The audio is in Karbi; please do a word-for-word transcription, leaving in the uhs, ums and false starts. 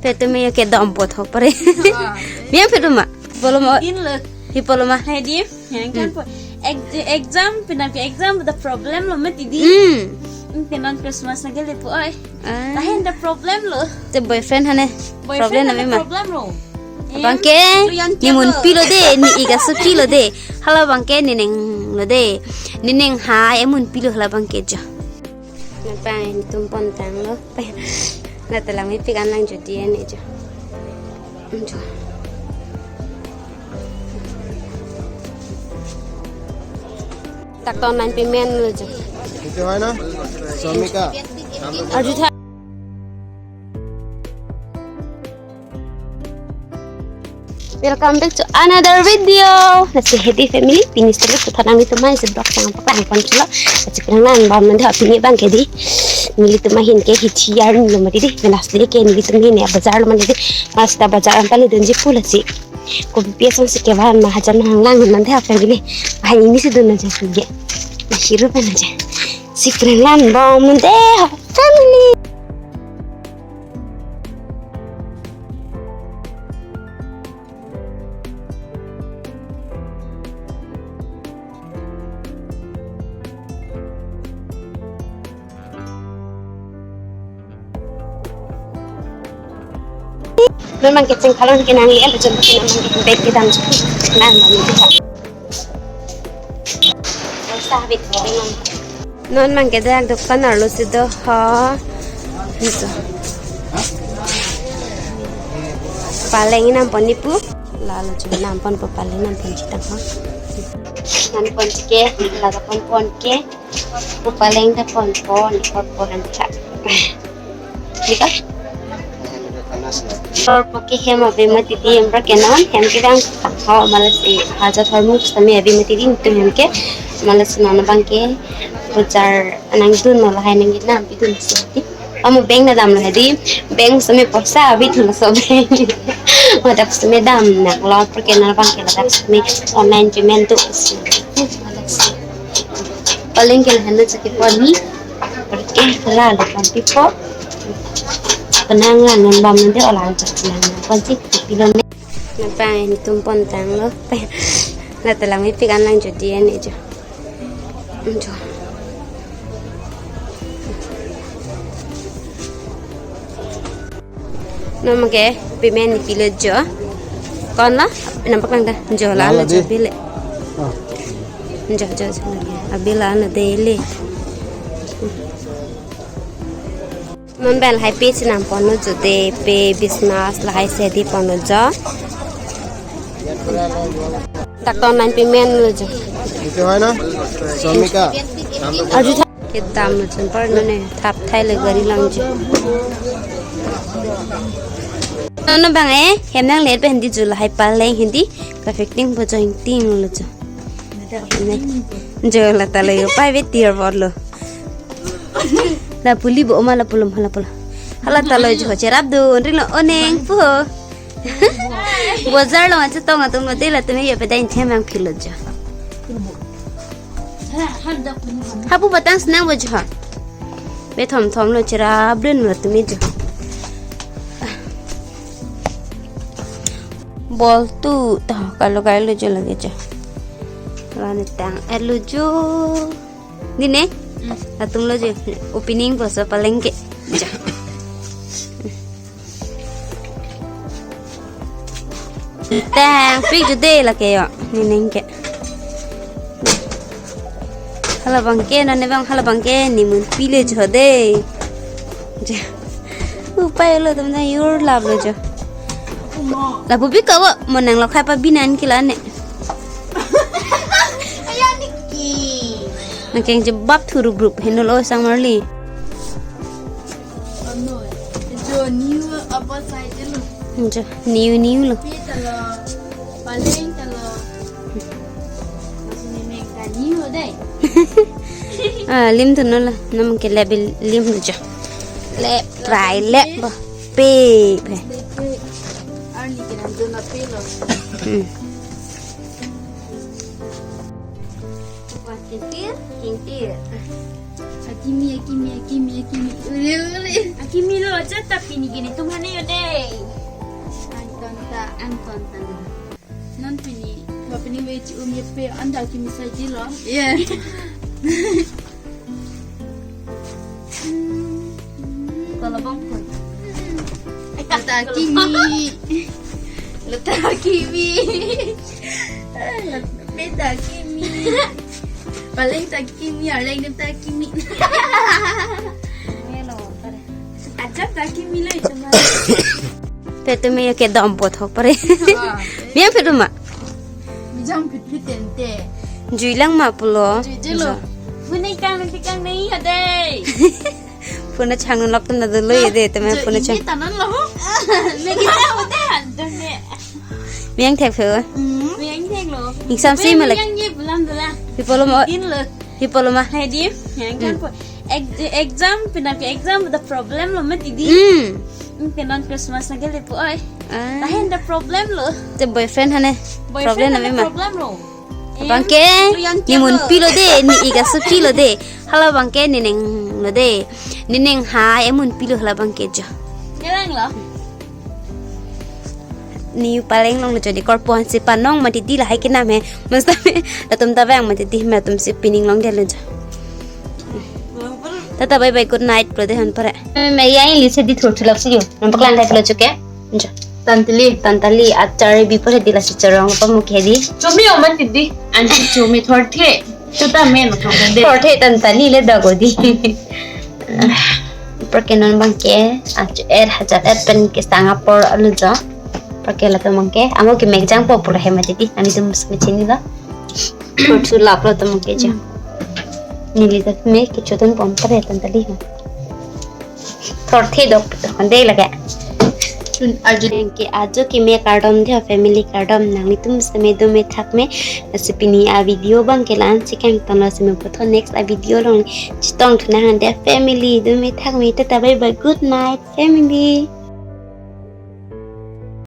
Pe tumi yo kedam pot ho pare. Ah. Biang pe tuma. Poloma. Din lo. Hi poloma. Hai di. Yang kan Hmm. po. Ex- exam, pinang ke exam, the problem lo mati di. Hmm. Hmm, pinang Christmas lagi le po oi. Ah. Tahen the problem lo. Te boyfriend hane. Boyfriend Problem na hane memang. problem lo. Bangke, Yang ni mun cable. pilo de, ni iga suki lo de. Hala bangke, ni neng lo de. Ni neng hai, e mun pilo hala bangke jo. Napa, ni tum pon tang lo. Na telang mi pikan lang jo di ani jo. Jo. Tak ton nine payment lo jo. Itu hai na? Suami ka? Aju tha. Welcome back to another video. Lasi hedi family, pini sele kuthanang nelitum ahin si vlog sang paklang pon chilo. Lasi penang nan bam nang dha pini bangke di. Nelitum ahin ke hithi yar nilo mati di. Wednesday ke nelitum ahin ya bazar lo mati di. Mas ta bazar ampali dunji pu lasi. Kopi pi asong si kevan ma hajan hang lang nang dha family. Ahin ini si dun aja si je. Masih rupa aja. Si penang nan bam nang dha family. Non bangke chingkhalon ke nang lian pejun ke nang bangke bag ke dam chuk nang bang ke. Sa bit ko nang. Non bangke dak dukan arlo si do ho. Nito. Paleng inam pon ni pu. Lalo chu nam pon po paleng nam pon chitang ho. Nam pon ke, lalo pon pon ke. Pu paleng ta pon pon, pon pon ham cha. Nika? Panas na. Pakai hem ave mati di hem pra ke non, hem ke bang ho malas e, haja thormuk sami ave mati di nelitum hem ke, malas non bangke, bazar anang dun no lahai nang git nam pi dun si di. Amo bank na dam lahai di, bank sami porsa ave thun so bank. Madak sami dam nak lo pra ke non bangke ladak sami online payment tu si. Madak si. Paleng ke lahan na chaki pon ni. Perke kala lo pon tipo. Penang lang non bam nang de olang chak lang pon si pilo ne. Napa, nelitum pon tang lo. Na telang mi pikan lang jo di ani jo. Jo. Nom ke payment ni pilo jo. Kon la, nampak lang dah. Jo la Lala lo jo di. Bile. Ah. Jo, jo, jo. Abila na dele. Non bel hai pe chinam pon lo jo de pe business lahai si di pon lo jo. Tak ton nine payment lo jo. Itu hai na? Suami ka? Aju tha. Kedam lo chun par none thap thai le gari lang jo. Nona bang eh, hem nang let pe hindi jo lahai paleng hindi. Ka fitting po jo ting lo jo. Jo la ta lo yo pai ve tir bor lo. La puli bo ma la pulum hala pula. Hala ta lo jo cherap do ring lo oneng po. Bazar lo ma chetong atum lo de latum yo pe dai them ang philo jo. Hapu batang senang bo jo. Be thom thom lo cherap dun lo tumi jo. Bol tu ta kalo kai lo jo lage jo. Lani tang et lo jo. Di ne? Hmm. Atum lo jo. Opening boso paleng ke. Jo. Tang pik jo de lake yo. Ni neng ke. Hala bangke, none bang hala bangke, ni mun pilo jo de. Jo. Upai lo tum na yur lap lo jo. La bu bi ka wo, mo nang lo khai pa binan kila ne. Aya niki. Nang keng jebab thuru brup, heno lo sang marli. Ano, jo new apa size lo. Jo, new new lo. Pi ta lo, paleng ta lo. Masih ni meng ka new dai. Ah, lim tu no la, nam ke le bil lim jo. Le prai le bo. Pe, pe. Ani ke nam tu na pe lo. Hmm. Wah, kentir, kentir. Akimi, akimi, akimi, akimi. Ule, ule. Akimi lo aja tapi ni gini tum hane yo de. Anton tadi. Non pini, pini ve chi um ye pe anda kimi saji lo. Yeah. Kalau bang pun. Lata kimi. Lata kimi. Lata kimi. Paleng ta kimi, arleng ta kimi. Hello, pare. Ajak ta kimi lo cuma. Te tumi ya ke dom pot ho pare. Wah. Miang phe doma. Mijang phit phit tente. Jui lang ma pulo. Jui je lo. Muni kang nanti kang nei ya dei. Phone chang lok tum na dolo ye de, teme phone chang. Ini tanan lo. Lagi ta hote han dong ne. Miang thek phe. Hmm. Miang thek lo. Exam si malak. Miang ye bulan dula. Hipolo ma. Din lo. Hipolo ma. Hai di. Yang kan po. Ex- Exam, pinang ke exam the problem lo mati di. Hmm. Pinon Christmas lagi lepo oi. Ah. Tahan the problem lo. Te boyfriend hane. Boyfriend problem hane na ma. Problem lo. Bangke, ni mun pilo de, ni iga su pilo de. Hala bangke, ni neng lo de. Ni neng ha, e mun pilo hala bangke jo. Ngerang lo. Ni paleng long lo jo di korpo han si panong mati di lahai kinam he. Masta me, latum ta bang mati di, me atum si pining long de lo jo. Tata bye bye, good night, lo de han pare. Me yang ili se di thur thulak si yo. Nampak lang lo jo ke. Jo. Tantali. Tantali achar bi pore di lasi charong pa mukhe di. Chumi oman tidi. Ansi chumi thorthe. Chuta men thorthe de. Thorthe tantali le dago di. Prake non bangke ach er hajar er pen ke sanga por alu jo. Prake latum bangke amo ke mek jang po pura hema tidi. Ami tum smi chini lo. Por chu lap latum bangke jo. Neli ta me ke chotun pom pare tantali ha. Thorthe dok, dok de lage. Chun arjun. Ke ajo keme kardom de family kardom nanglitum seme dome thak me. Lasi pini a video bangke la-an si kangton lo, seme puthot next a video along chetong thuna han de family dome thak me, tata bye bye, good night family.